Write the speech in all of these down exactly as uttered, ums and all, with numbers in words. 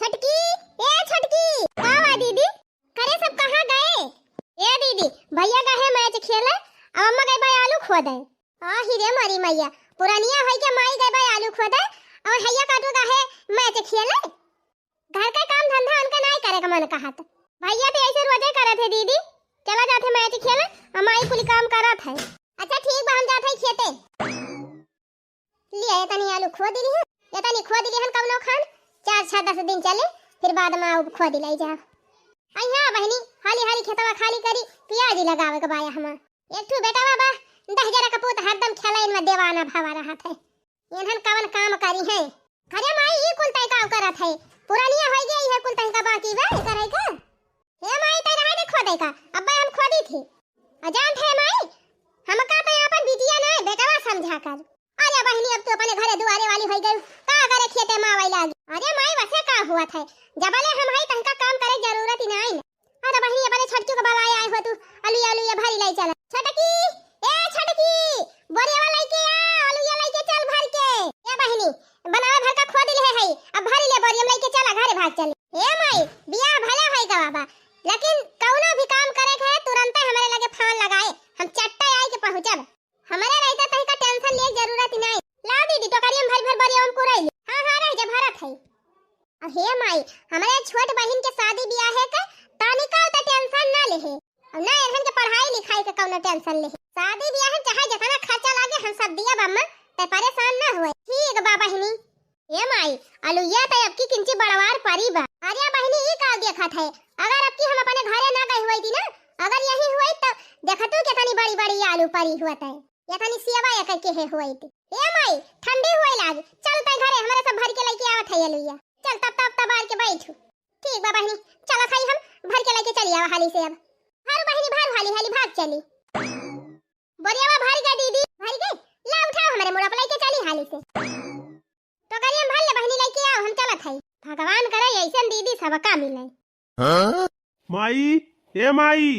छोटकी, ए छोटकी, का बा दीदी? करे सब कहाँ गए? ए दीदी, भैया गए हैं मैच खेले, अउ अम्मा गई बा आलू खोदे। आ ही रे मारी मैया, पुरनिया होई के माई गई बा आलू खोदे, अउ भैया काटू गए हैं मैच खेले। घर के काम धंधा उनका नाई करे का मन कहत। भैया तो ऐसे रोजे करत है दीदी, चला जात है मैच खेले, अउ माई कुली काम करत है। अच्छा ठीक बा, हम जात है खेते। लिया, ये तनी आलू खो दिली हन, ये तनी खो दिली हन कौनो खान, चार छह दस दिन चले, फिर बाद में आउब खो दिलाई जा। आई हाँ बहिनी, हाली हाली खेतवा खाली करी, पियाजी लगावे के बाया हमार। एक ठू बेटवा बा, दहिजरा का पूत हरदम खेलैन में देवाना भवा रहत है। इन्हन कवन काम करी है? अरे माई, ई कुल तय का करत है? पुरानिया होई गई है, कुल तय का बाकी बा करे का? हे माई, तय रहे दे खोदे का, अब्बे हम खोदी थी। अजान थे माई, हमका तो अपन बिटिया ना बेटवा समझा कर। अरे बहिनी, अब तू अपने घरे दुआरे वाली होई गई, का करे खेते मावै लागी? अरे माई, वसे का हुआ थे, जबले हम हई तनका काम करे जरूरत ही नहीं। अरे बहिनी, अपने छोटकी को बलाए आए हो तू, अलुया अलुया भरी लाई चला। छोटकी, ए छोटकी, बोरियावा लेके आ, अलुया लेके चल भर के। ए बहिनी, बनावे भर का खोद ले है, अब भरी ले बोरिया में लेके चला, घरे भाग चली। हे माई, बियाह भले होई गवा बा, लेकिन कौनो भी काम करे के है, तुरंते हमरे लगे फोन लगाए, हम चट्टे आई के पहुँचब। हमरे रहते तनिका टेंशन लिए जरूरत ही नहीं। लाओ दीदी, टोकरिया में भर भर बोरिया में पुराई ले। हाँ, हाँ, रह जा, भरत है। अब हे माई, हमरे छोट बहिन के शादी बियाह है के, तनिका तो टेंशन ना लेहे। अब ना इन्हन के पढ़ाई लिखाई के कौनो टेंशन लेहे। शादी बियाह में चाहे जितना खर्चा लागे, हम सब दिया बम्मा, ते परेशान ना हुए। ठीक बा बहिनी। ए माई, अलुइया त अबकी किंची बड़वार परी बा। अरे बहिनी, ई का देखत है? अगर अबकी हम अपने घरे ना गई हुई थी ना, अगर यही हुई तो देखतू कितनी बड़ी बड़ी आलू परी हुआ है, या तनी सियावा या करके है हुई थी। ए माई, ठंडी हुए लाग, चल तै घरे, हमारे सब भर के लेके आवत है अलुइया। चल तब तब तबार के बैठू। ठीक बा बहिनी, चला खाई हम भर के लेके चली आवा हाली से अब। हर बहिनी भर हाली हाली भाग चली। बोरियावा भर गए दीदी, भर गए। ला उठाओ हमारे मुड़ा पर लेके चली हाली से। टोकरी में भर ले बहिनी, लेके आओ, हम चलत हई। भगवान करे ऐसन दीदी सबका मिले। हाँ? माई, ए माई,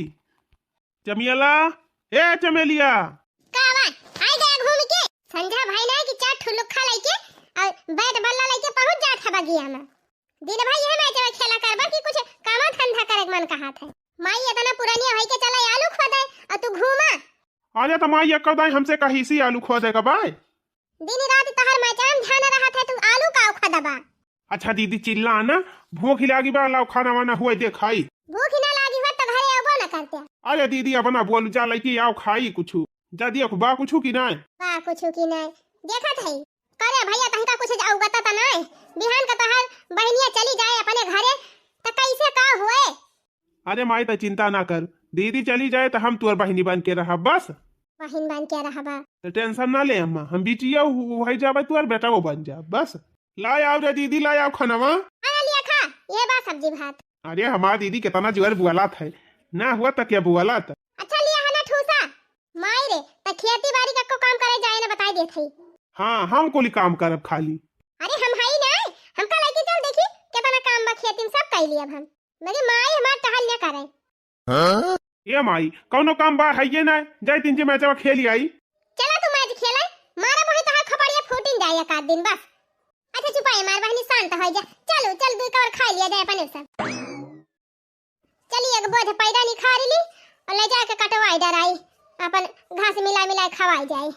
चमेला, ए चमेलिया। का बा? आई गया घूम के। संझा भाई ना कि चार ठुलुक्खा लेके और बैट बल्ला लेके पहुंच जात है बगिया में। दिन भर यह मैच में खेला करबा कि कुछ कामा धंधा करे के मन कहत है। माई इतना पुरानिया होई के चला आलू खोदे और तू घूमा। अरे त माई, एक्को दाई हमसे कहिसी आलू खोदे का बाय? दिन रात तहर मैचान ध्यान रहत है, तू आलू का उखा दबा। अच्छा दीदी, चिल्ला ना, भूख ही लागी बा, लाओ खाना वाना हुए दे खाई। भूख ही ना लागी हुआ तो घरे अबो ना करते। अरे दीदी, अब ना बोलू, जा लइके आओ खाई कुछ। जा दिया बा कुछ की नाय? बा कुछ की नाय। देखत है, करे भैया तहका कुछ जाऊ बता त नाय। बिहान का तहर बहनिया चली जाए अपने घरे, त कैसे का हुए? अरे माई, त चिंता ना कर, दीदी चली जाए त हम तोर बहिनी बन के रहब बस। बहिन बन के रहबा। त टेंशन ना ले अम्मा, हम बिटिया हु-, हो जाबे, तोर बेटा वो बन जा बस। ला आओ रे दीदी, ला आओ खानवा। अरे लिया खा, ये बा सब्जी भात। अरे हमार दीदी कितना जोर बुआलत है, ना हुआ त क्या बुआलत। अच्छा लिया है ना ठूसा। माई रे, त खेती बाड़ी का को काम करे जाए ना बताई देत है। हाँ, हम कोली काम करब खाली। अरे हम हई ना, हमका लेके चल देखी कितना काम बा खेती में, सब कर लिया हम। मेरी माई हमार टहल न करे। हाँ? ए माई, कौनो काम बा हइये ना, जाई तीन जे मैचवा खेली आई। चला तू मैच खेले, मारा मोहे तोहार खपड़िया फूटिन जाए एक आध दिन बस। अच्छा चुपाए मार बहनी, शांत हो जा। चलो, चल दू कवर खा लिया जाए अपने सब। चली एक बोझ पैरा निखार ली और ले जाके कटवाई डराई, अपन घास मिला मिला खवाई जाए।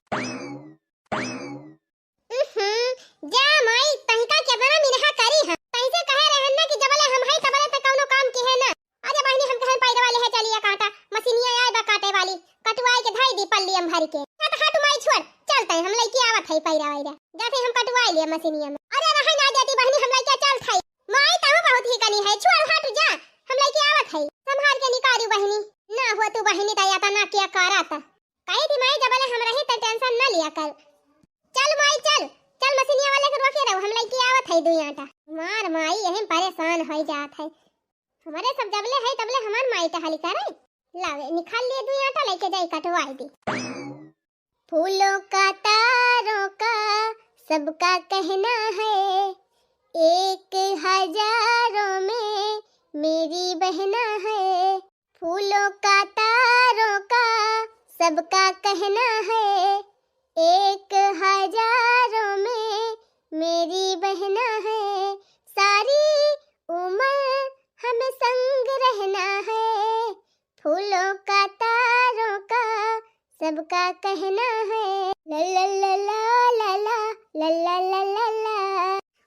उहुं, जा माई, तहिका केतना मिनहा करी हम। तहिसे कहे रहन ना कि जबले हम हई तबले त कौनो काम किहे ना। अरे बहिनी, हम कहन पैदवा लेहे चलिया काटा, मशीनिया आए बा काटे वाली, कटवाई के धई दी पल्ली हम भर के। हट, हट माई छोड़, चलते हम लइके आवत हई पैरा वैरा। जाते हम कटवाई लिए मशीनिया में। अरे रहे ना देती बहिनी, हम लइके चलत हई। माई तहु बहुत ही कनी है, छोड़ हट जा, हम लइके आवत हई। संभाल के निकालू बहिनी। ना हो तू बहिनी, त या त ना क्या करत। कही थी माई, जबले हम रही त टेंशन न लिया कर। चल माई चल, चल मशीनिया वाले के रोके रहो, हम लइके आवत है दुई आटा। मार माई, यही परेशान हो जात है। हमारे सब जबले है तबले हमार माई टहली करे। लावे निकाल लिए दुई आटा, लइके जाई कटवाई दी। फूलों का तारों का सबका कहना है, एक हजारों में मेरी बहना है। फूलों का तारों का सबका कहना है, एक हजारों में मेरी बहना है। सारी का कहना है। ला ला ला ला ला ला ला ला ला ला ला।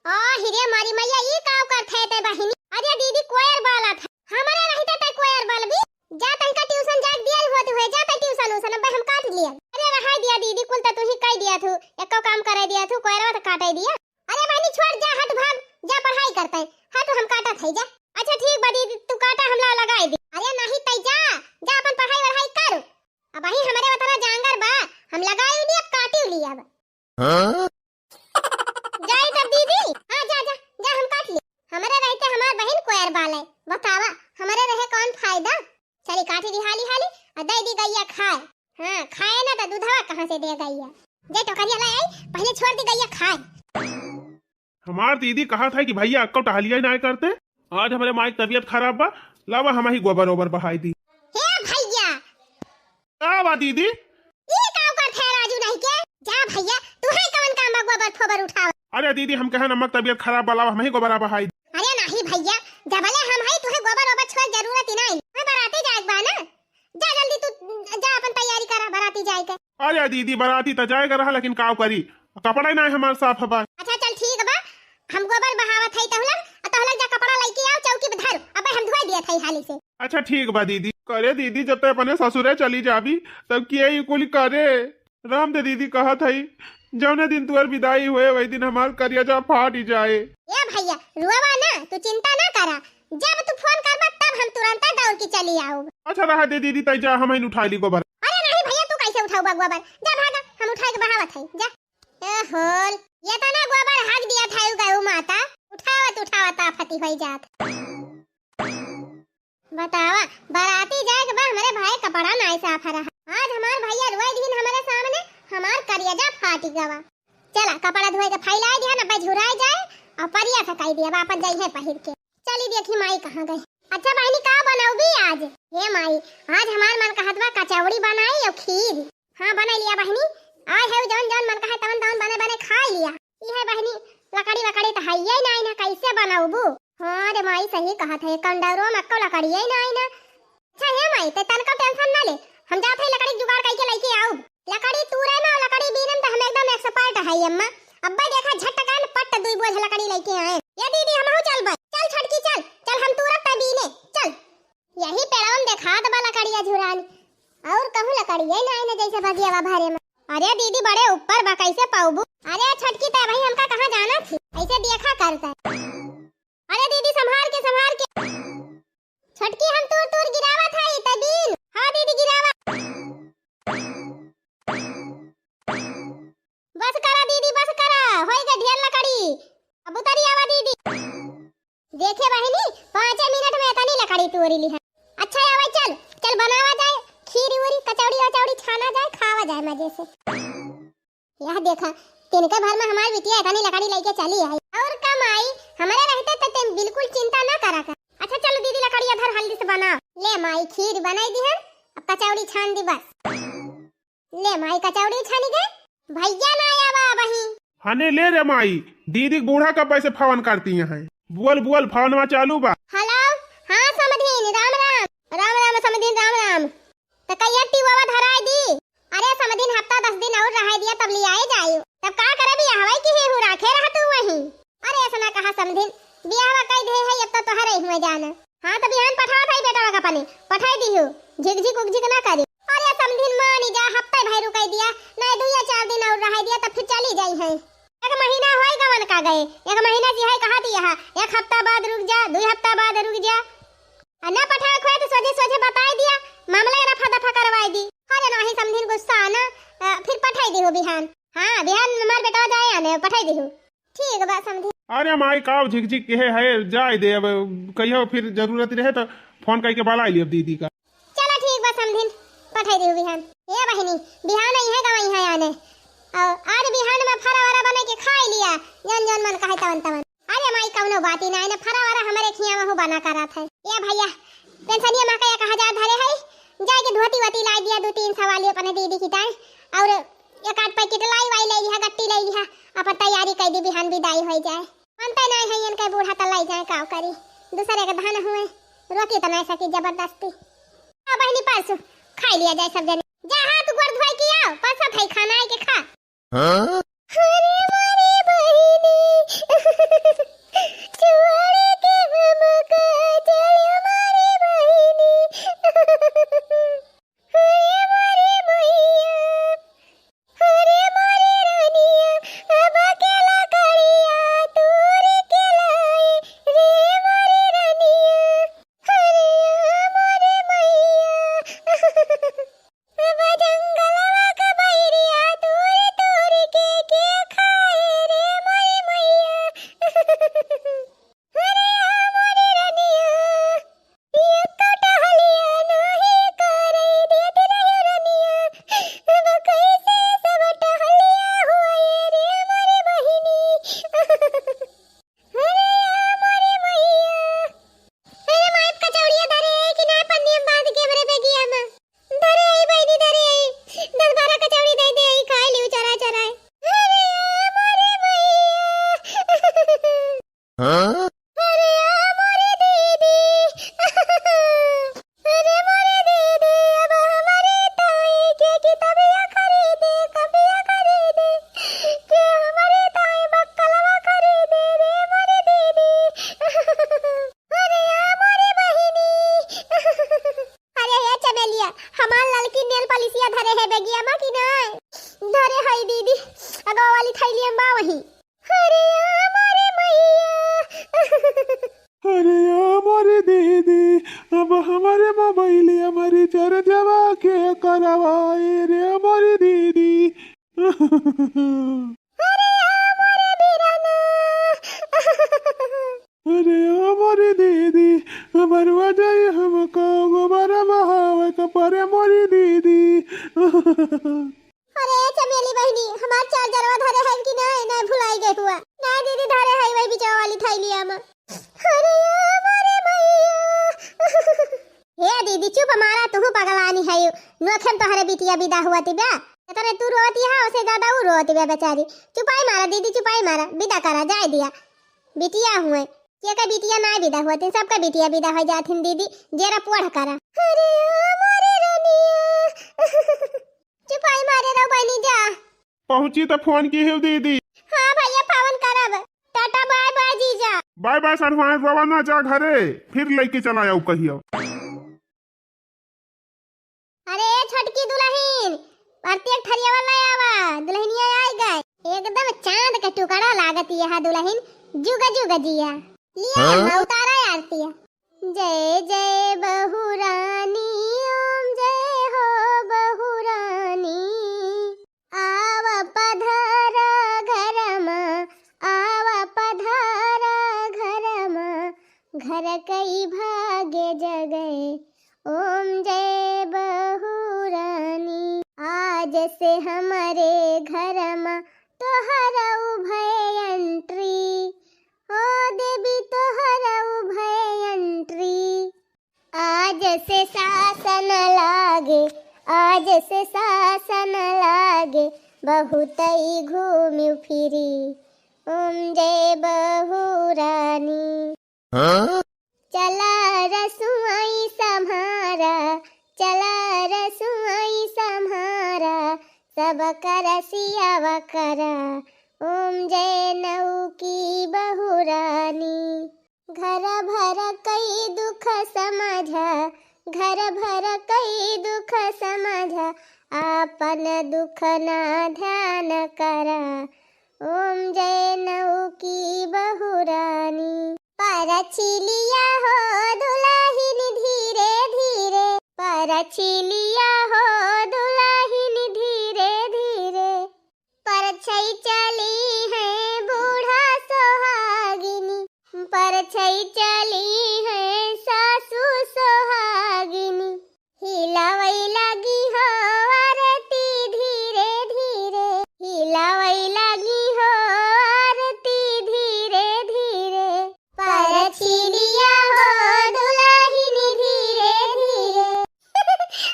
आ, हिरे मारी मैया, ई काव करत है ते बहिनी? अरे दीदी, कोयर बालत है। हमरे रहते ते कोयर बालबी। जा तनिका ट्यूशन जाके दिया होत हुए, जा तै ट्यूशन उसन, अब हम काट लिया। अरे रहाई दिया दीदी, कुल त तू ही कह दिया थू, एको काम करे दिया थू, कोयरवा त काटे दिया। अरे बहिनी छोड़, जा हट भाग, जा पढ़ाई करते। हाँ तो हम काटत है, जा। अच्छा ठीक बा दीदी, तू काटा, हम ला लगाई दी। अरे नहीं तै जा, जा अपन पढ़ाई वढ़ाई कर। अब वही हमरे उतना जांगर बा, हम लगाई ली, अब काटी ली अब। हाँ? जाई तब दीदी। हाँ, जा, जा, जा, हम काट ली। हमरे रहते हमार बहिन कोयर बाले। बतावा, हमरे रहे कौन फायदा? चली काटी दी हाली हाली, आ दे दी गैया खाए। हाँ, खाए ना तो दूधवा कहाँ से दे गैया? जे टोकरिया ले आई, पहले छोड़ दी गैया खाए। हमार दीदी कहत है कि भैया अक्को टहलिया ही नाय करते। आज हमरे माई के तबीयत खराब बा, लावा हम ही गोबर ओबर बहाई दी। हे भैया! का बा दीदी? ई का करत है राजू नहीं के? जा भैया, तू है कवन काम बा गोबर फोबर उठाव? अरे दीदी, हम कहे नमक तबीयत खराब बा, लावा हम ही गोबर बहाई दी। अरे नहीं भैया, जबले हम है तुहे गोबर ओबर छोड़ जरूरत ही नहीं। मैं बराते जाए बा ना। जा जल्दी तू, जा अपन तैयारी करा बराती जाए के। अरे दीदी, बराती त जाए के रहा, लेकिन काव करी, कपड़ा ही ना हमार साफ बा। अच्छा चल ठीक बा, हम गोबर बहावत हई तहुलक, आ तहुलक जा कपड़ा लइके आव, चौकी पे धर, अबे हम धोए दियत हई हाली से। अच्छा ठीक बा दीदी। करे दीदी, जब ते अपने ससुरे चली जाबी, तब के ई कुल करे? राम दे दीदी कहत हई, जौने दिन तुअर विदाई होए, वही दिन हमार करिया जा फाट ही जाए। ए भैया, रुआवा ना, तू चिंता ना करा, जब तू फोन करबा तब हम तुरंत दौड़ के चली आउब। अच्छा रहा दे दीदी, तै जा हम ही उठा ली गोबर। अरे नहीं भैया, तू कैसे उठाउबा गोबर? जा भागा, हम उठाए के बहावत हई, जा। ए होल, ये तना गोबर हक दिया था गऊ माता, उठावत उठावत आफती होई जात। बतावा, बराती जाए के बा, हमरे भाई कपड़ा नाई साफ रहा। आज हमार भैया रोए दिन हमरे सामने, हमार करिया जा फाटी गवा। चला, कपड़ा धोए के फैलाए दिया ना, झुराए जाए और परिया सकाई दिया, अपन जाई है पहिर के। चली देखी माई कहाँ गई। अच्छा बहिनी, का बनौबी आज? हे माई, आज हमार मन कहत बा कचौड़ी बनाई और खीर। हाँ, बनाई लिया बहिनी। आए है जौन जौन मन कहे तवन तवन बने बने खाई लिया। ई है बहिनी, लकड़ी वकड़ी तो है ही नहीं ना, कैसे बनौबू? हाँ रे माई, सही कहत है, कंडौरो में अक्को लकड़ी ही नहीं ना। अच्छा हे माई, ते तनको टेंशन ना ले, हम जात है लकड़ी जुगाड़ करके लेके आउब। लकड़ी तूरे में और लकड़ी बीने में तो हम एकदम एक्सपर्ट है अम्मा। अब्बे देखा झटकन पट दुई बोझ लकड़ी लेके आए। ये दीदी हमहू चलबे। चल छोटकी चल, चल हम तूरब तै बीने। चल। यही पेड़वन देखात बा लकड़िया झुरान। और कहूँ लकड़िया ही ना आए ना जैसे बगिया बा भरे में। अरे दीदी बड़े ऊपर बा कैसे पाउबू? अरे छोटकी तै भाई हमका कहाँ जाना थी? ऐसे देखा करता। अरे दीदी संभाल के संभाल के। छोटकी हम तूर तूर गिरावत हई तै बीन। हाँ दीदी गिरावा। बस करा दीदी, बस करा, होई गए ढेर लकड़ी। अब उतरी आवा दीदी। देखे बहिनी, पाँचे मिनट में इतनी लकड़ी तोरी ली है। अच्छा आवा, चल चल बनावा जाए खीर उरी, कचौड़ी वचौड़ी छाना जाए, खावा जाए मजे से। यह देखा, तिनके भर में हमार बिटिया इतनी लकड़ी लेके चली आई। और का माई, हमरे रहते तो तुम बिल्कुल चिंता ना करा कर। अच्छा चलो दीदी, लकड़ी इधर हल्दी से बना। ले माई, खीर बनाई दी हम, अब कचौड़ी छान दी बस। ले माई, कचौड़ी छानी गए, भैया ना आवा अबही। हने ले रे माई, दीदी के बूढ़ा कब से फोन करती हैं। बोल बोल, फोनवा चालू बा। हेलो, हाँ समधीन, राम राम। राम राम समधीन, राम राम। त कहिया टिववा धराई दी? अरे समधीन, हफ्ता दस दिन और रहाई दिया, तब लियाए जायु। तब का करे बियाहवा की ही हूँ, राखे रह तू वहीं। अरे ऐसा ना कहा समधीन, बियाहवा कई दे है, अब तो तोहरे ही हुए जान। हाँ, तो बिहान पठावत हई बेटवा का पने, पठाई दिहु, झिकझिक उकझिक ना करी। अरे समधिन मानी जा, हफ्ते भर रुकाई दिया, नहीं दुइया चार दिन और रहाई दिया, तब फिर चली जाई है। एक महीना होई गवन का गए, एक महीना जी है कहा दिया है, एक हफ्ता बाद रुक जा, दुई हफ्ता बाद रुक जा। आ ना पठावे खोए तो सोझे सोझे बताई दिया, मामला रफा दफा करवाई दी। अरे नहीं समधिन गुस्सा ना, अ, फिर पठाई दिहु बिहान। हाँ, बिहान हमार बेटवा जाए आने, पठाई दिहु। ठीक बा समधिन। अरे माई, काव झिकझिक के है, जाए दे, अब कहियो फिर जरूरत रहे तो फोन करके बुला लियो अब दीदी का। चलो ठीक बा समधिन, पठाई दिहु बिहान। ए बहिनी, बिहान ही है गवाई है आने। और आज बिहान में फरा वरा बना के खाई लिया, जौन जौन मन कहे तवन तवन। अरे माई, कौनो बात ही ना है ना, फरा वरा हमारे खिया में हो बना करत है। ए भैया, पेंशनिया में का एक हजार धरे है, जाए के धोती वोती लाई दिया, दो तीन सौ वाली अपने दीदी की ताई, और एक आध पैकेट लाई वाई ले लिहा, गट्टी ले लिहा, अपन तैयारी कर दी, बिहान विदाई हो जाए। मनते नहीं है इनके बूढ़ा त लाई जाए, काव करी, दूसरे के धन हुए, रोकी तो नहीं सकी जबरदस्ती। अब बहनी परसों खाई लिया जाए सब जने, जा हाथ गोड़ धोए किया, परसत है, खाना आइके खा। हाँ? अरे मोरी बहिनी, छोड़ के हमका चल मोरी बहिनी। अरे मोरी मैया, अरे मोरी रनिया, अब अकेला करिया तूर के लाए रे मोरी रनिया। अरे मोरी मैया, अब जंगलवा का बैरिया तूर तूर के के खाए रे मोरी मैया। अरे मोरी रनिया, एको टहलिया नाही करे देत रहे रनिया, अब कैसे सब टहलिया होए रे मोरी बहिनी। अरे मोरी मैया, अरे माई, कचौड़िया धरे है कि ना पन्नी में बांध के हमरे बेगिया में? धरे आई बहिनी, धरे आई। दस बारह कचौड़ी दे दे आई, खाए लियो चरा चराए। अरे मोरी मैया। हाँ? अरे मोरी दीदी। अरे मोरी दीदी, अब हमरे ताई के किताबिया खरीदे, कपिया खरीदे, के हमरे ताई बक्कलवा खरीदे रे मोरी दीदी। अरे आ मोरी बहिनी। अरे हे चमेलिया, हमार ललकी नेल पलिसिया धरे है बेगिया मा कि नाय? धरे है दीदी, अगवा वाली थैलिया मा बा वही। अरे आ मोरी मैया। अरे आ मोरी दीदी, अब हमरे मोबाइलिया मा रिचार्जवा के करवाए रे मोरी दीदी। अरे आ मोरी बीराना। अरे ओ मोरी दीदी, मरुआ जाई हमका गोबर बहावे के परे मोरी दीदी। अरे चमेली बहिनी, हमार चार्जरवा धरे है कि नाय? नाय भुलाई गए हुआ। नाय दीदी, धरे है वही बिचवा वाली थैलिया मा। अरे ओ मोरी मैया। हे दीदी, चुप मारा, तुहू पगलानी है। नोखे में तोहरे बिटिया विदा हुआ थी बा। इतने तू रोती है, उसे ज्यादा वो रोती बा बेचारी। चुपाई मारा दीदी, चुपाई मारा, विदा करा, जाए दिया। बिटिया हुए, के का बिटिया ना विदा होतिन, सबका बिटिया विदा हो जाथिन दीदी, जेरा पढ़ करा। अरे ओ मोरे रनिया। चुपाई मारे रहो बहिनी जा। पहुँची तो फोन की हो दीदी। हाँ भैया, फोन करब। टाटा बाय बाय जीजा। बाय बाय सरवाए बाबा ना जा घरे, फिर लेके चला आओ कहियो। अरे ए छोटकी दुलहिन, परती एक थरियावा ले आवा, दुलहिनिया आइ गए। एकदम चाँद के टुकड़ा लागत यह दुलहिन, जुग जुग जिया। लिया हाँ? अम्मा, उतारा आरतिया। जय जय बहुरानी, ओम जय हो बहुरानी। आव पधारा घरमा, आव पधारा घरमा, घर कई भाग्य जगए। ओम जय बहुरानी। आज से हमरे घरमा तोहर उभय entry, ओ देवी तोहर उभय entry। आज से सासन लागे, आज से सासन लागे, बहुतई घूमिउ फिरी। ओम जय बहुरानी। हाँ? चला रसुआई सम्हारा, चला रसुआई सम्हारा, सब कर सियावा करा। ओम जय नौकी बहुरानी। घर भर कई दुख समझा, घर भर कई दुख समझा, आपन दुख ना ध्यान करा। ओम जय नौकी बहुरानी। परछिलिया हो दुलहिन धीरे धीरे, परछिलिया हो दुलहिन धीरे धीरे। परछई चली है बूढ़ा सोहागिनी, परछई चली है सासू सोहागिनी। हिलावै लागी हो आरती धीरे धीरे, हिलावै लागी हो आरती धीरे धीरे। परछिलिया हो दुलहिन धीरे धीरे।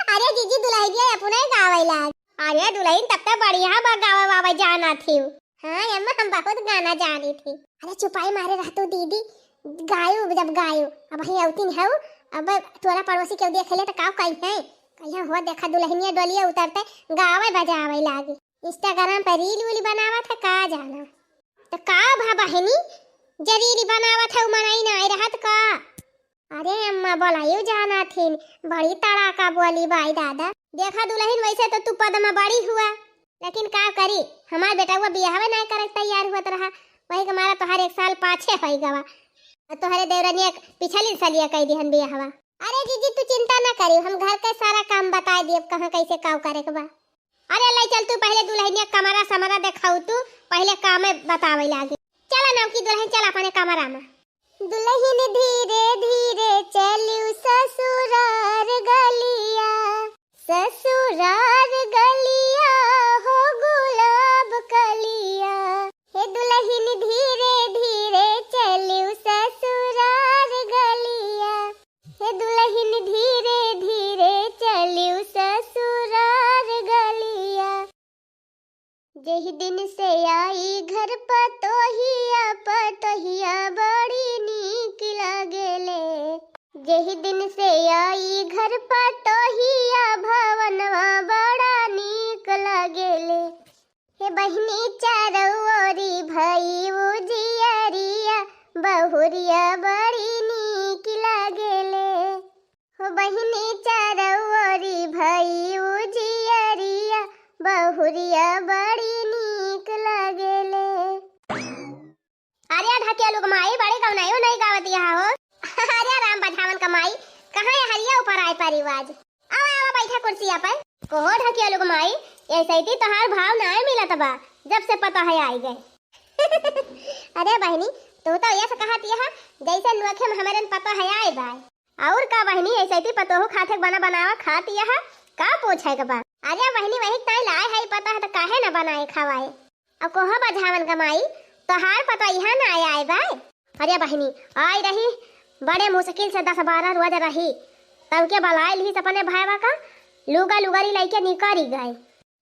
अरे जीजी, दुलहिनिया अपने गावै लाग। अरे दुलहिन, तब तो बढ़िया बा गावै वावै जाना थी। हाँ अम्मा, हम बहुत गाना जानी थी। अरे चुपाई मारे रहतू दीदी, गायू जब गायू, अब वहीं अवती नहीं हऊ, अब टोला पड़ोसी केहू देखे ले तो काव कही है, कहिया हो देखा दुलहिनिया डोलिया उतरते गावे बजावे लागी। Instagram पे reel उल बनावत है का जाना। त का भा बहिनी, जे reel बनावत है उ मनई नाई रहत का? अरे अम्मा बोलायु जाना थिन, बड़ी तड़ाका बोली बाई दादा। देखा दुलहिन वैसे तो तू पद में बड़ी हुआ, लेकिन का करी, हमार बेटवा बियाहवे नाई करे तैयार हुआ रहा, वही के मारा तोहार एक साल पाछे होई गवा। और तोहरे देवरनिया पिछली सलिया कई दिहन बियाहवा। अरे जीजी, तू चिंता ना करियो, हम घर के सारा काम बताए दियब, कहाँ कैसे काव करे के बा। अरे ले चल, तू पहले दुलहिनिया कमरा समरा देखाऊ, तू पहले काम बतावे लागी। चला नौकी दुलहिन, चल अपने कमरा में। दुलहिन धीरे धीरे चलियो ससुरार गलिया, ससुरार गलिया हो गुलाब कलिया। हे दुलहिन धीरे धीरे चलियो ससुरार गलिया, हे दुलहिन धीरे धीरे चलियो ससुरार गलिया। जेहि दिन से आई घर पतोहिया, पतोहिया बड़ी नीक लागेले। जेहि दिन से आई घर पतोहिया, भवनवा बड़ा नीक लागेले। हे बहिनी चारौरी भई उजियरिया, बहुरिया बड़ी नीक लागेले। हो बहिनी चारौरी भई उजियरिया, बहुरिया बड़ी नीक लागेले। अरे ढकेलू के माई बड़ी गवनाई उनाई गावत यहाँ हो। अरे राम बझावन का माई, कहाँ ये हरिया ऊपर आए परिवाज? आवा, आवा, बैठा कुर्सिया पर। कहो ढकेलू के माई, ऐसे ही तोहार भाव नाय मिलत बा, जब से पता है आई गए। अरे बहिनी, तू तो ऐसे कहत यह, जैसे नोखे में हमरन पता है आई बाय। और का बहिनी, ऐसे ही पतोहू खाते बना बनावा खात यह, का पूछे के बा? अरे बहिनी, वही ताई लाए है पता है तो काहे न बनाए खवाए? अब कोहा बझावन का माई, तोहार पता यहाँ ना आए आए बाय। अरे बहिनी, आई रही, बड़े मुश्किल से दस बारह रोज रही, तब के बलाए लिहिस अपने भाईवा का, लुगा लुगरी लइके निकरी गए।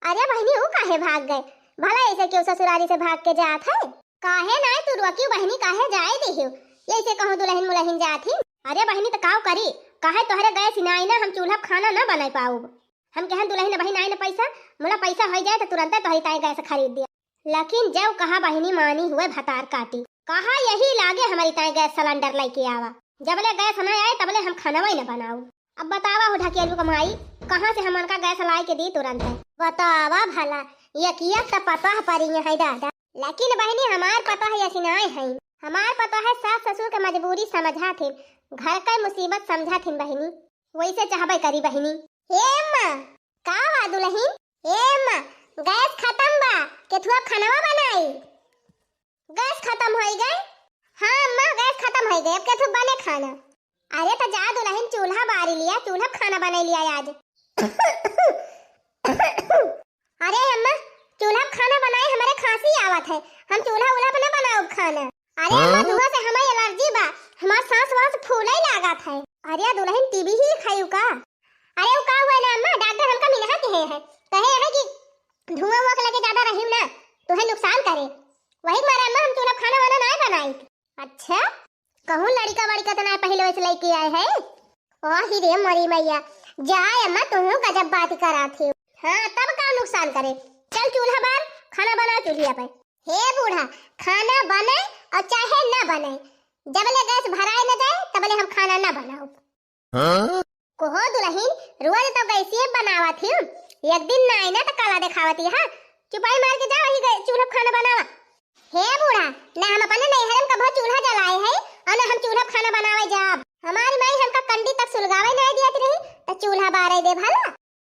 अरे बहिनी, ऊ काहे भाग गए? भला ऐसे क्यों ससुरारी से भाग के जात है? काहे नाय तू रोकियो बहिनी, काहे जाए देहियो? ऐसे कहूँ दुलहिन मुलहिन जात ही। अरे बहिनी, त काव करी? काहे तोहरे गैस नाई ना, हम चूल्हा पे खाना ना बनाई पाउब। हम कहन दुलहिन बहिन आई ना पैसा, मुला पैसा होई जाए त तुरंते तोहरी ताई गैस खरीद दिया। लेकिन जब कहा बहिनी मानी हुए भतार काटी, कहा यही लागे हमारी ताई गैस सिलेंडर लेके आवा, जबले गैस ना आए तबले हम खाना वही ना बनाऊ। अब बतावा हो ढकेलू क माई, कहाँ से हमन का गैस लाए के दी तुरंत? बतावा भला, यकिया त पतोह परिये है दादा। लेकिन बहिनी, हमार पतोह ऐसी नाय है। हमार पतोह है सास ससुर के मजबूरी समझा थिन, घर का मुसीबत समझा थिन बहिनी। वैसे चाहबे करी बहिनी। ए अम्मा, का हुआ दुलहिन? ए अम्मा, गैस खतम बा, केथुआ खनवा बनाई। गैस खतम होई गए? हाँ अम्मा, गैस खतम होई गए, अब केथु बने खाना। अरे त जा दुलहिन, चूल्हा बारी लिया, चूल्हा पे खाना बनाई लिया आज। अरे अम्मा, चूल्हा पे खाना बनाए, हमारे खांसी आवत है, हम चूल्हा उल्हा पे ना बनाउब खाना। अरे अम्मा, हाँ? धुआं से हमारे एलर्जी बा, हमार सांस वास फूले लागत है। अरे दुलहिन, टीवी ही खायू का? अरे उ का हुआ ना अम्मा, डॉक्टर हमका मिलहा कहे है, कहे है कि धुआं उआं के लगे ज्यादा रही ना, तुहे नुकसान करे, वही मारे अम्मा हम चूल्हा पे खाना वाना ना बनाई। अच्छा, कहूँ लड़का वड़का त ना पहले वैसे लेके आए है? ओही रे मोरी मैया, जाए अम्मा, तुहू गजब बात करा थी। हाँ, तब का नुकसान करे, चल चूल्हा बार, खाना बना चूल्हिया पे। हे बूढ़ा, खाना बने और चाहे ना बने, जबले गैस भराए न जाए तबले हम खाना ना बनाउब। हाँ? कोहो दुलहिन, रोज तो गैसिये बनावत ही, एक दिन ना आई ना तो काला देखावत ही, हाँ? चुपाई मार के जा वही गै-, चूल्हा पे खाना बनावा। हे बूढ़ा, ना हम अपने नैहर में कभो चूल्हा जलाए है और ना हम चूल्हा पे खाना बनावे जाब। हमारी माई हमका कंडी तक सुलगावे ना दियत रही, तो चूल्हा बारे दे भला।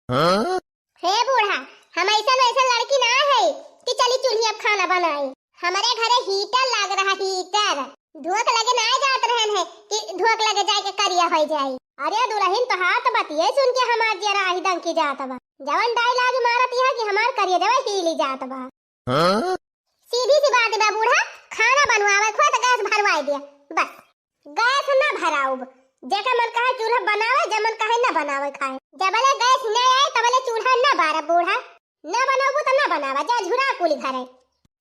हाँ? हे बूढ़ा, हम ऐसन वैसन लड़की ना है कि चली चूल्हिया पे खाना बनाई। हमारे घरे हीटर लाग रहा, हीटर। धुआं के लगे ना जात रहन है कि धुआं के लगे जाए के करिया हो जाए। अरे दुलहिन, तोहार तो बतिये सुन के हमार जियरा आही दंकी जात बा। जवन डायलॉग मारत यह कि हमार करिया जवा हीली जात बा। हाँ? सीधी सी बात बा बूढ़ा, खाना बनवावे खोए तो गैस भरवाए दिया, बस। गैस ना भराउब, जेकर मन कहे चूल्हा बनावे, जे मन कहे ना बनावे खाए। जबले गैस ना आए तबले चूल्हा ना बारब बूढ़ा। ना बनाउबू तो ना बनावा, जा झुरा कुली घरे।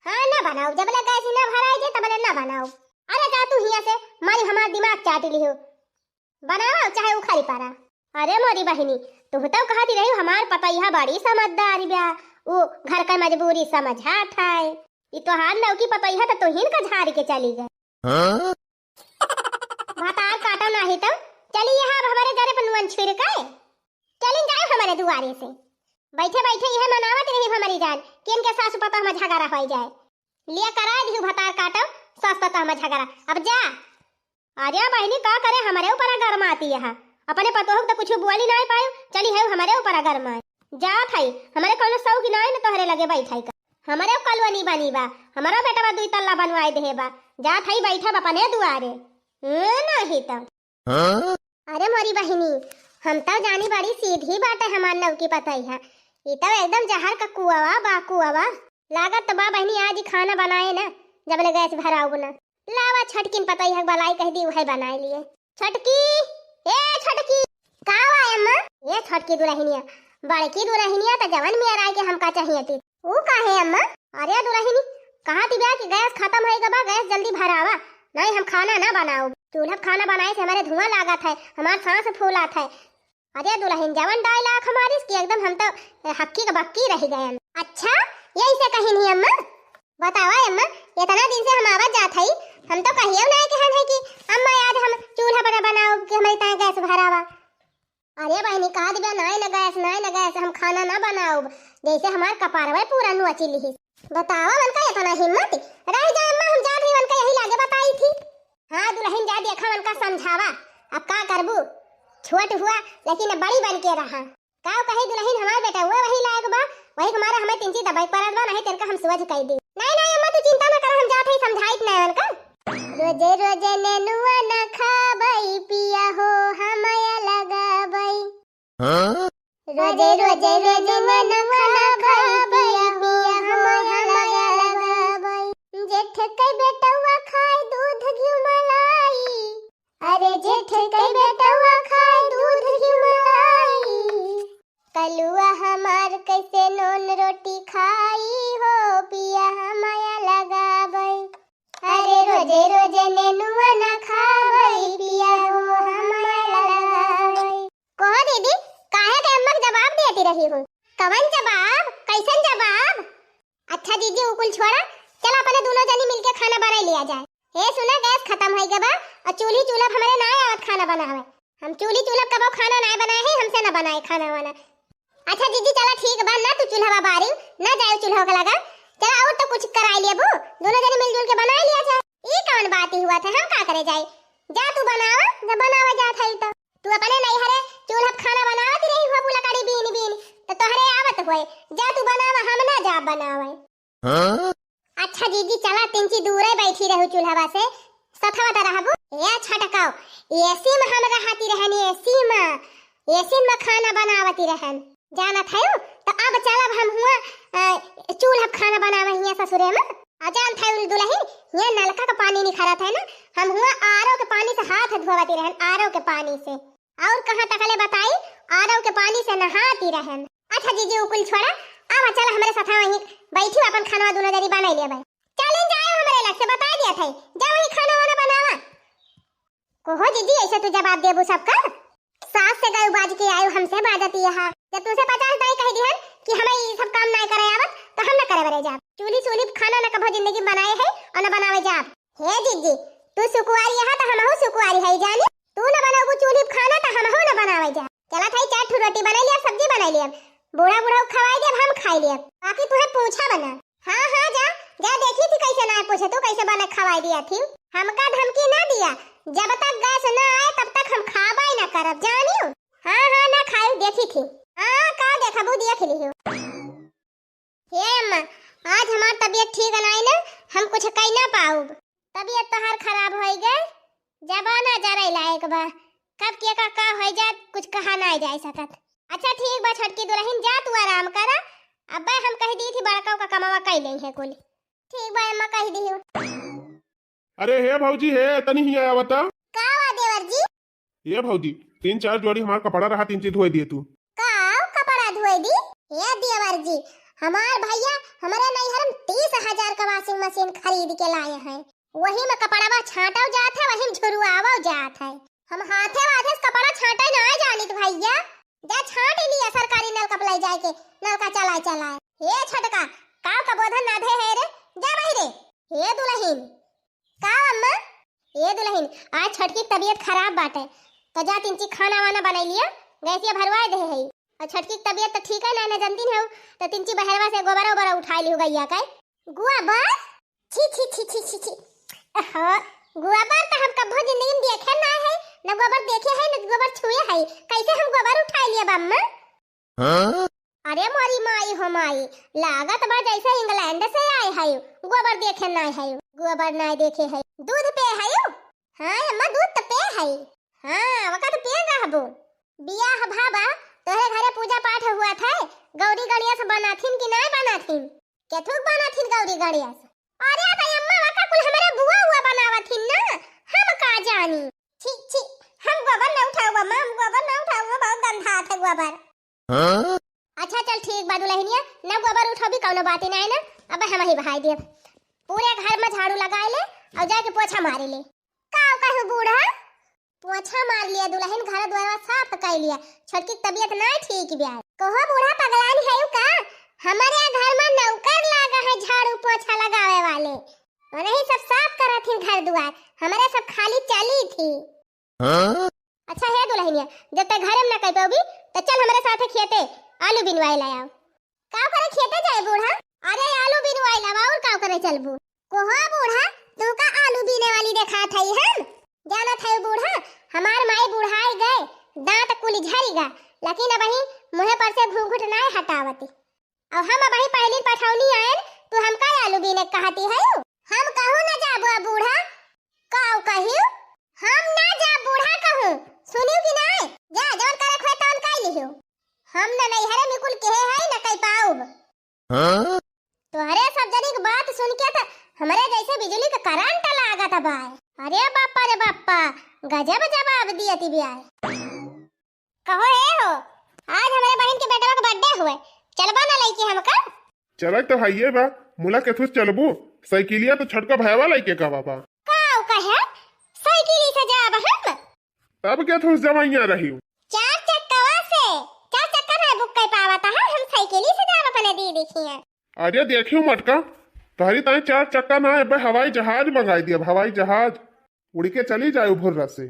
हाँ ना बनाउब, जबले गैस ना भराए जे तबले ना बनाउब। अरे जा तू हिया से, मारी हमार दिमाग चाटी लिहो। बनावा चाहे उखाड़ी पारा। अरे मोरी बहिनी, तुहू तो कहत रही हमार पतैया बड़ी समझदार बा, उ घर का मजबूरी समझत है। ई तोहार नौकी पतैया तो तुहिन का झाड़ के चली गए। हाँ? भतार काटो नाही तो चली यहाँ अब हमरे घरे पर नुअन छिड़के। चली जाओ हमरे दुआरे से। बैठे बैठे यह मनावत रही हमारी जान कि इनके सासू पतोह में झगड़ा हो जाए। लिया करा दिहु भतार काटो, सास पतोह में झगड़ा। अब जा। अरे बहिनी, का करे, हमरे ऊपर गरमाती है। अपने पतोह तो कुछ बोली नहीं पायो, चली है हमरे ऊपर गरमाए। जात है, हमरे कौनो शौक नहीं न तोहरे लगे बैठाई का। हमरे कलवनी बनी बा, हमरो बेटवा दुई तल्ला बनवाए देहे बा। जात है बैठब अपने दुआरे। हम्म, नहीं तो। हाँ? अरे मोरी बहिनी, हम तो जानी बड़ी सीधी बाटे हमार नौकी पतैया। ई तो एकदम जहर का कुआवा बा, कुआवा। लागत तो बा बहिनी, आज ही खाना बनाए ना, जब ले गैस भराउब ना। लावा छोटकिन पतैया के बलाई कह दी, उहे बनाए लिए। छोटकी, ए छोटकी। का हुआ अम्मा? ए छोटकी दुलहिनिया, बड़की दुलहिनिया तो जवन मेर आए के हमका चाहिए थी। ऊ काहे अम्मा? अरे दुलहिनी, कहा थी बा कि गैस खत्म होई गबा, गैस जल्दी भरावा, नहीं हम खाना ना बनाउब। चूल्हा पे खाना बनाए से हमरे धुआं लागत है, हमार सांस फूलत है। अरे दुलहिन, जवन dialogue मारिस कि एकदम हम तो हक्की के बक्की रह गयन। अच्छा, यही से कही नहीं अम्मा? बतावा अम्मा, इतना दिन से हम आवत जात हई, हम तो कहियो नहीं कहन है कि अम्मा आज हम चूल्हा पर बनाउब कि हमरे ताए गैस भरावा। अरे बहिनी, कहा दिबा, नाई न गैस, नाई न गैस, हम खाना ना बनाउब, जैसे हमार कपारवे पूरा नोची लिहिस। बतावा उनका इतना हिम्मत, रह जा अम्मा, हम जात हई उनका यही लागे बताई थी। हाँ दुलहिन, जा देखा उनका समझावा, अब का करबू, छोट हुआ लेकिन अब बड़ी बन के रहा। का कही दुलहिन, हमार बेटा हुआ वही लायक बा, वही के मारे हमें तिनची दबाई पड़त बा, नहीं तेनका हम सुअझ कई दी। नहीं नहीं अम्मा, तू चिंता ना कर, हम जात हई समझाइत नहीं उनका। रोजे रोजे नेनुआ ना खाबई पिया हो, हम लगाबई। हाँ? रोजे रोजे रोजे नेनुआ ना खाबई पिया हो, हम लगाबई। जेठ के बेटवा खाए दूध घी मलाई। अरे जेठ के बेटवा खाए दूध घी मलाई। कलुआ हमार कैसे नून रोटी खाई हो पिया, हम लगाबई। अरे रोजे रोजे नेनुआ ना खाबई पिया हो, हम लगाबई। कहो दीदी, काहे के अम्मा के जवाब देती रही हो? कवन जवाब? कैसन जवाब? अच्छा जीजी, उ कुल छोड़ा, चल अपने दोनों जनी मिलके खाना बनाई लिया जाए। हे सुना, गैस खत्म होई गबा और चूल्ही चूल्हा हमरे ना आवत खाना बनावे। हम चूल्ही चूल्हा कबो खाना ना बनाए है, हमसे ना बनाए खाना वाना। अच्छा जीजी, चला ठीक बा, ना तू चूल्हा बारी, ना जाए चूल्हा के लगा। चला और तो कुछ कराई लिया बू, दोनों जनी मिलजुल के बनाई लिया जाए। ई कौन बात ही हुआ था, हम का करे जाए? जा तू बनावा, जब बनावा जात है तो। तू अपने नैहरे चूल्हा पे खाना बनावत रही हो, लकड़ी बीन बीन, तो तोहरे आवत होए। जा तू बनावा, हम ना जा बनावे। हाँ? अच्छा जीजी, चला तिनची दूरे बैठी रहू चूल्हवा से, सथवा त रहबू। ए छटकाओ, एसी में हम रहती रहन, एसी में, एसी में खाना बनावती रहन। जानत है तो अब चलब हम हुआ, अ, चूल्हा पे खाना बनावे हिया ससुरे में। आ जानत है दुलहिन, हिया नलका का पानी निखरत है ना, हम हुआ आरो के पानी से हाथ धोवती रहन, आरो के पानी से। और कहाँ तकले बताई, आरो के पानी से नहाती रहन। अच्छा जीजी, उ कुल छोड़ा, अब चल हमरे साथ वहीं बैठी, अपन खानवा दोनों जनी बनाई लेबै। चल इन जाए, हमरे लग से बताई दिया था, जा वहीं खाना वाना बनावा। कोहो जीजी, ऐसे तू जवाब देबू सबका? सास से गए बाज के आयो, हमसे बाजती है। जब तुमसे पचास दाई कह दिहन कि हमें ये सब काम नहीं करे आवत, तो हम न करे बरे जाब। चूल्ही चूल्ही खाना न कभो जिंदगी में बनाए है और न बनावे जाब। हे जीजी, तू सुकुआरी है तो हमहू सुकुआरी है जानी। तू न बनाबू चूल्ही पे खाना तो हमहू न बनावे जाब। चला था, चार ठो रोटी बनाई लिया, सब्जी बनाई लिया, बूढ़ा बूढ़ा खवाई दिया, हम खाई लिया, बाकी तुहे पूछा बना। हाँ हाँ, जा जा, देखी थी कैसे ना पूछे तू, कैसे बने खवाई दिया थी। हमका धमकी ना दिया, जब तक गैस ना आए तब तक हम खाबा ही ना करब, जानियो। हाँ हाँ, ना खाई, देखी थी। हाँ, का देखबू, देख लियो। हे अम्मा, आज हमार तबीयत ठीक नाई ना, हम कुछ कई ना पाउब। तबीयत तोहार खराब होई गए, जबाना जरे लायक बा, कब के का का होई जात, कुछ कहा ना जाए सकत। अच्छा ठीक बा छोटकी दुलहिन, जा तू आराम करा, अब्बे हम कह दी थी बड़का का कमावा कई लेई है कुल। ठीक बा अम्मा, कह दी हूँ। अरे हे भौजी, हे तनी हिया आवता। का हुआ देवर जी? हे भौजी, तीन चार जोड़ी हमार कपड़ा रहा, तीन चीज धोए दिए तू। का कपड़ा धोए दी? हे देवर जी, हमार भैया हमरे नैहर में तीस हजार का washing machine खरीद के लाए हैं, वही में कपड़वा छांटो जात है, वही में झुरुआवो जात है। हम हाथे वाथे से कपड़ा छाँटे नाहीं जानित भइया। जा छाँट लिया सरकारी नलका पे लइ जाइके, नलका चलाए चलाए। हे छोटका, काव का बोधन ना धे है रे, जा बहिरे। हे दुलहिन, का अम्मा? ए दुलहिन, आज छोटकी के तबियत खराब बाटे, त जा तिनची खाना वाना बनाइ लिया, गैसिया भरवाइ देहे है। अउर छोटकी के तबियत त ठीक है ना, ना जनतिन है, त तिनची बहरवा से गोबरा ओबरा उठाइ लिहु गइया के। गोबर? छी, छी, छी, छी, छी, छी। अहो, गोबर त हम कभो जिंदगी में देखे ना है, ना गोबर देखे है, ना गोबर छुए है। कैसे हम गोबर उठाइ लिया अम्मा? हाँ? अरे मोरी माई हो माई, लागत बा जैसे इंग्लैंड से आए है, गोबर देखे नाहीं है, गोबर नाहीं देखे है। दूध पे है? हाँ अम्मा, दूध त पे है। हाँ, वका त पे रहबो। बियाह भाबा, तोहरे घरे पूजा पाठ हुआ था, गौरी गणेश बनाथिन कि नाहीं बनाथिन? केथुक बनाथिन गौरी गणेश? अरे त अम्मा, वका कुल हमरे बुआ हुआ बनावथिन ना, हम का जानी। छी, छी, हम गोबर ना उठाऊ अम्मा, हम गोबर ना उठाऊ, बहुत गंधात है गोबर। हाँ? अच्छा चल ठीक बा दुलहिनिया, ना गोबर उठौबी कौनो बात ही नाहीं ना, अब हम ही बहाइ देब। पूरे घर में झाड़ू लगाइ ले अउर जाइके पोछा मारि ले। का कहू बूढ़ा? पोछा मारि लिया दुलहिन, घर द्वारवा साफ कइ लिया, छोटकी के तबियत नाहीं ठीक बिया। कहो बूढ़ा पगलाइन है का? हमरे घर में नौकर लागा है झाड़ू पोछा लगावे वाले, उन्हीं सब साफ करत ही घर द्वार, हमरे सब खाली चली थी। हाँ? अच्छा हे दुलहिनिया, जब तक घरे में ना कइ पाउबी, त चल हमरे साथे खेते आलू बिनवाइ लायाउ। का करे खेते जाए बूढ़ा? अरे आलू बिनवाइ लावा, अउर का करे चलबू? कोहो बूढ़ा, तू का आलू बीने वाली देखात हई हम? जानत हई बूढ़ा, हमार माई बुढ़ाइ गए, दाँत कुल झरि गा, लेकिन अबहीं मुँहे पर से घूंघट नाहीं हटावती। अउर हम अबहीं पहिली पठौनी आएन, तू हमका आलू बीने कहती हयू? हम कहूँ न जाबो बूढ़ा। काउ कहियो? हम ना जाब बूढ़ा कहूँ। सुनियो कि नाय? जा, जवन करे खोए तवन कइ लिहियो। हम न नैहरे में कुल केहे हई, न कइ पाउब। हाँ? तोहरे सब जनी के बात सुन के त हमरे जैसे बिजुली के करंट लागत बा। अरे बापा रे बापा, गजब जवाब दियती बियाय। कहो ए हो, आज हमरे बहिन के बेटवा के बर्थडे हुए, चलबा ना लइके हमका? चलत तो हइये बा, मुला केथुस चलबू? साइकिलिया तो छोटका भयवा लइके गवा बा। काउ कहे? साइकिली से जाब हम? तब केथुस जवइया रही? चार चक्कवा से, चार चक्का ना बुक कर पावत है, हम साइकिली से जाब अपने दीदी खिया। अरे देखियो मटका, तोहरी ताई चार चक्का ना, अबे हवाई जहाज मंगाई दिया, हवाई जहाज। उड़ के चली जाए भुर्रा से।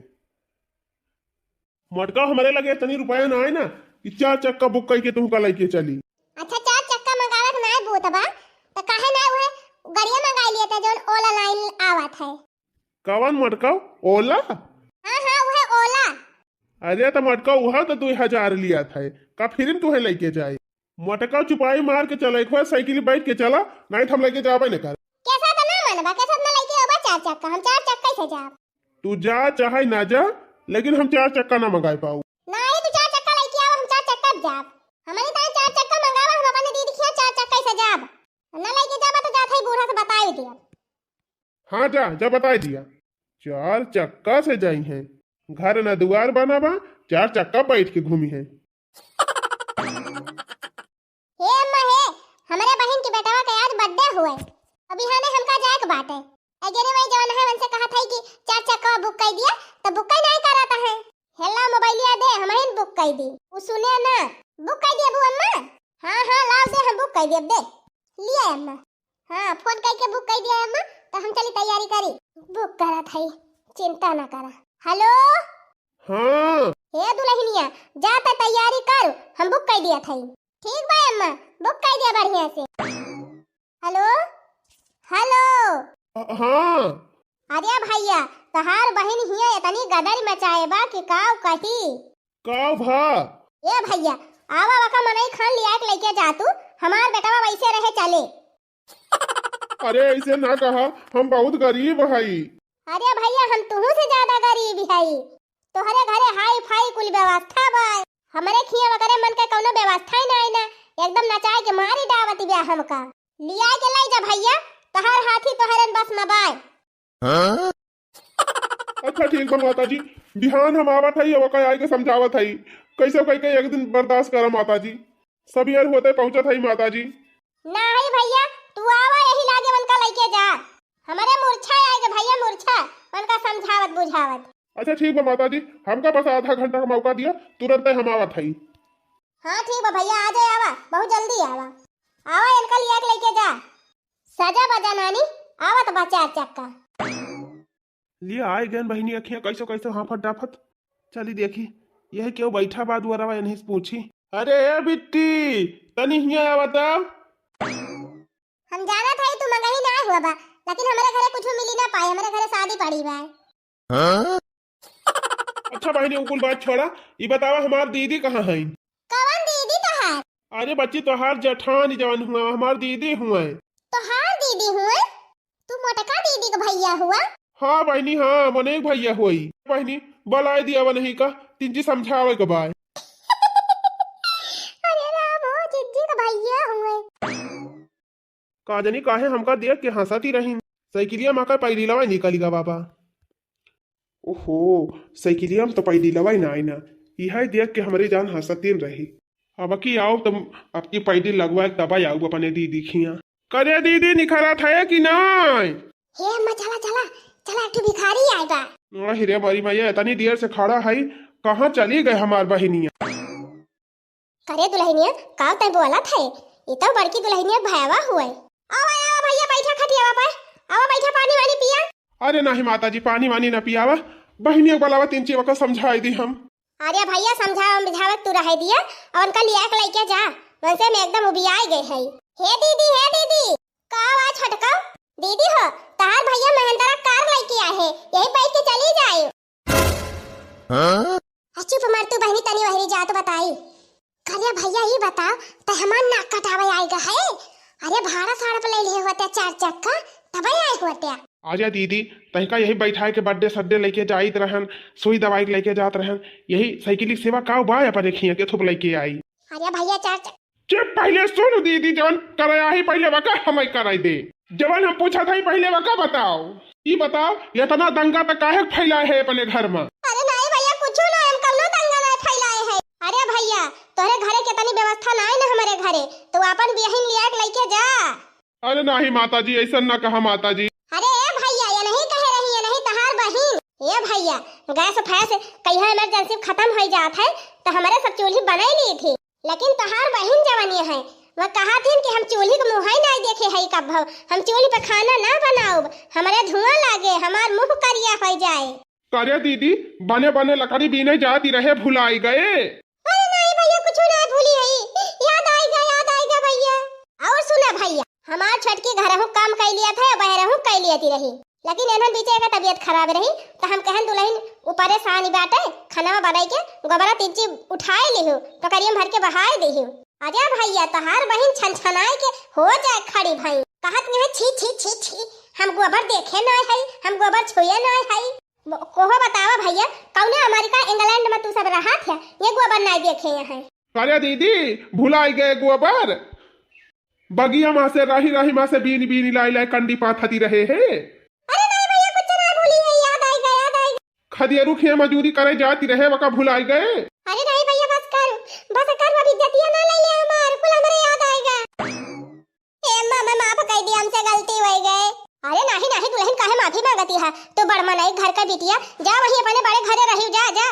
मटका, हमरे लगे इतनी रुपया ना आए ना कि चार चक्का बुक करके तुमका लेके चली। अच्छा, चार चक्का मंगावे के नाय बूत बा, त काहे ना उहे गड़िया मंगाई लिए त जौन ओला लाइन आवत है। कवन मटका? ओला? हाँ, हाँ, उहे ओला। अरे त मटका, उहा त दो हजार लिया था, का फिर तुहे लेके जाए? मटका चुपाई मार के चला, एक बार साइकिल बैठ के चला, नहीं तो हम लेके जाबे न कर। कैसा त ना मनबा, कैसा त ना लेके आबा चार चक्का, हम चार चक्का से जाब। तू जा चाहे ना जा, लेकिन हम चार चक्का ना मंगाए पाऊ। नहीं, तू चार चक्का लेके आवा, हम चार चक्का जाब। हमनी ताई चार चक्का मंगावा, हम अपने दीदी खिया चार चक्का से जाब। ना लेके जाबा तो जात है बूढ़ा से बताई दिया। हाँ जा, जा बताई दिया। चार चक्का से जाई हैं, घर ना दुआर बना बा, चार चक्का बैठ के घूमी हैं। हे अम्मा हे, हमरे बहिन के बेटवा के आज बर्थडे हुए, अभी हने हमका जाए के बाटे। अगेरे वही जवन है उनसे कहा था कि चार चक्का बुक कर दिया, तो बुक कर नहीं करता है। हेला मोबाइलिया दे, हम ही बुक कर दी। उ सुने ना, बुक कर दिया बू अम्मा। हाँ हाँ, लाओ दे, हम बुक कर दिया दे। लिया अम्मा। हाँ, फोन करके बुक कर दिया अम्मा, तो हम चली तैयारी करी। बुक करत है, चिंता ना करा। हेलो। हाँ। हे दुलहिनिया, जा त तैयारी कर, हम बुक कर दिया था। ठीक बा अम्मा, बुक कर दिया बढ़िया से। हेलो, हेलो। अ, हाँ। अरे भैया, तहार बहिन हिया इतनी गदर मचाए बा कि काव कही। काव भा? ए भैया, आवा वका मनई खान लिया के लेके जा तू, हमार बेटवा वैसे रहे चले। अरे ऐसे ना कहा, हम बहुत गरीब हई। अरे भैया, हम तुहू से ज्यादा गरीब हई। तोहरे घरे हाई फाई कुल व्यवस्था बा, हमरे खिया वगैरह मन के कौनो व्यवस्था ही नाई ना, एकदम नचाए के मारी डावत बिया हमका। लिया के लाई जा भैया, तोहर हाथी तोहरे बस में बाय। हाँ? अच्छा ठीक बा माता जी, बिहान हम आवत हई, ओका आए के समझावत हई, कैसे कह के एक दिन बर्दाश्त करा माता जी, सब यार होते पहुँचत हई माता जी। नाही भैया, तू आवा यही लागे उनका लइके जा। हमरे मूर्छा आए गे भैया, मूर्छा, उनका समझावत बुझावत। अच्छा ठीक बा माता जी, हमका बस आधा घंटा का मौका दिया, तुरंत हम आवत हई। हाँ ठीक बा भैया, आ जाए, आवा, बहुत जल्दी आवा। आवा, इनका लिया के लेके जा। सजा बजा नानी, आवत बा चार चक्का। लिए आए गए बहिनी, अखियाँ कैसो कैसो हाँफत डाफत। चली देखी, यही केहू बैठा बा दुआरवा, इन्हीं से पूछी। अरे ए बिट्टी, तनी हियाँ आवा त। हम जानत हई तू मगही ना हुआ बा, लेकिन हमरे घरे कुछ मिली ना पाए, हमरे घरे शादी पड़ी बा। हाँ? अच्छा बहिनी, उ कुल बात छोड़ा, ई बतावा हमार दीदी कहाँ है? कवन दीदी तोहार? अरे बच्ची, तोहार जेठानी जवन हुआ, हमार दीदी हुआ। तोहार दीदी हुआ? तू मोटका दीदी के भैया हुआ? हाँ बहिनी, हाँ, मने एक भैया हुई। बहिनी, बुलाए दिया वा नहीं का, तिनची समझावे के बाय। अरे राम हो, जिज्जी के भैया हुए। का जानी काहे हमका देख के हंसत ही रही। साइकिलिया मा का पैडिलवा निकल गा बाबा। ओहो, साइकिलिया मा तो पैडिलवा ही ना आई ना। यह देख के हमरे जान हंसतीन रही। अब की आओ तुम, अब की पैडिल लगवा तब आऊ अपने दीदी खिया। करे दीदी निखरा था कि नाय? हे अम्मा, चला, चला, चला, एक ठो भिखारी आए बा। अरे रे बड़ी मैया, इतनी देर से खड़ा है, कहाँ चली गए हमार बहिनिया? करे दुल्हनिया, का तै बोलत है? ई तो बड़की दुल्हनिया भयावा हुए। आवा, आवा भैया, बैठा खटियावा पे। आवा, बैठा, पानी वानी पिया। अरे नहीं माता जी, पानी वानी ना पियावा। बहिनिया के बुलावा, तीन चीज को समझाई दी हम। अरे भैया, समझावा बुझावा तू रह दिया, और उनका लिया के लेके जा। वैसे में एकदम उबियाए गए है। हे दीदी, हे दीदी, का हुआ छोटका? दीदी हो, तहार भैया महेंद्रा कार लेके आए हैं, यही बैठ के चली जाए। हाँ? आ, चुप मर तू बहिनी, तनी वहरी जा तो बताई। करिया भैया, ई बताओ, तै हमार नाक कटावे आएगा है? अरे भाड़ा साड़ा पे ले लिए होते चार चक्का, तबे आए होते। आजा दीदी, तहिका यही बैठाए के बड्डे सड्डे लेके जाइत रहन, सुई दवाई लेके जात रहन, यही साइकिल की सेवा का बा अपन एक हिया के थुप लेके आई। अरे भैया, चार चक्का। चुप, पहिले सुन दीदी, जवन कराया ही पहिले वका हमें कराई दे। जवन हम पूछत हई पहिले वका बताओ। ई बताओ, इतना दंगा त काहे फैलाए है अपने घर में? अरे नहीं भैया, कुछो ना, हम कौनो दंगा नहीं फैलाए है। अरे भैया, तोहरे घरे के तनी व्यवस्था ना है ना हमारे घरे, तो अपन बियहिन लिया के लेके जा। अरे नहीं माता जी, ऐसा ना कहा माता जी। अरे ए भैया, ये नहीं कहे रही, ये नहीं तहार बहिन। ए भैया, गैस फैस कहिया इमरजेंसी खत्म हो जात है, तो हमारे सब चूल्ही बनाई ली थी। लेकिन तहार बहिन जवन ये है, वह कहा थीन कि हम चूल्ही के मुँह ही नहीं देखे है कब, हम चूल्ही पे खाना ना बनाउब, हमारे धुआं लागे, हमार मुँह करिया हो जाए। करे दीदी, बने बने लकड़ी बीने जाती रहे, भुलाई गए। अरे नहीं भैया, कुछ ना भूली है, याद आएगा, याद आएगा भैया। और सुना भैया, हमार छोटकी घरहू काम कर लिया था, बहरहू कर लिया थी रही, लेकिन एनहन बीचे का तबीयत खराब रही, तो हम कहन दुल्हन ऊपरे सानी बाटे, खाना बनाई के गोबरा तिच्ची उठाए लिहू, टोकरिया में भर के बहाए दिहू। अरे भैया, तोहार बहिन छनछनाए के हो जाए खड़ी भाई, कहत नहीं, "छी, छी, छी, छी, हम गोबर देखे नहीं है, हम गोबर छुए नहीं है।" कोहो बतावा भैया, कौने अमेरिका, इंग्लैंड में तू सब रहत है, ये गोबर नहीं देखे हैं? अरे दीदी, भुलाई गए गोबर। बगिया मा से, राही राही मा से बीनी बीनी लाई लाई कंडी पाथती रहे है। अरे नहीं भैया, कुछ ना भूली है, याद आएगा, याद आएगा। खदियरू खे मजूरी करे जाती रहे, वका भुलाई गए। अरे नहीं भैया, बस कर, बस कर, अब इज्जतिया ना ले ले हमार, कुल हमरे याद आएगा। ए अम्मा, मैं माफ कर दी, हमसे गलती हो गए। अरे नहीं नहीं दुल्हन, काहे माफी मांगती है? तू बड़ मनई घर का बिटिया, जा वहीं अपने बड़े घरे रही, जा, जा।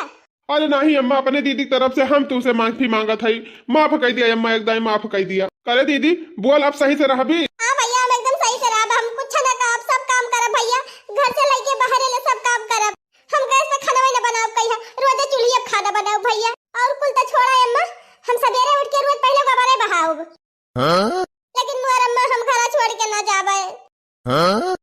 अरे नहीं अम्मा, अपने दीदी की तरफ से हम तुमसे माफी मांगत हई, माफ कर दिया अम्मा, एकदम माफ कर दिया। करे दीदी, बोल अब सही से रहबी? हाँ भैया, हम एकदम सही से रहब, हम कुछ ना कहब, सब काम करब भैया, घर से लेके बाहर ले सब काम करब। हम गैस पे खाना वाना बनाउब कहिया, रोजे चूल्ही पे खाना बनाउब भैया। और कुल तो छोड़ा अम्मा, हम सवेरे उठ के रोज पहले गोबरे बहाउब। हाँ? लेकिन मोर अम्मा हम घरा छोड़ के ना जाबे। हाँ?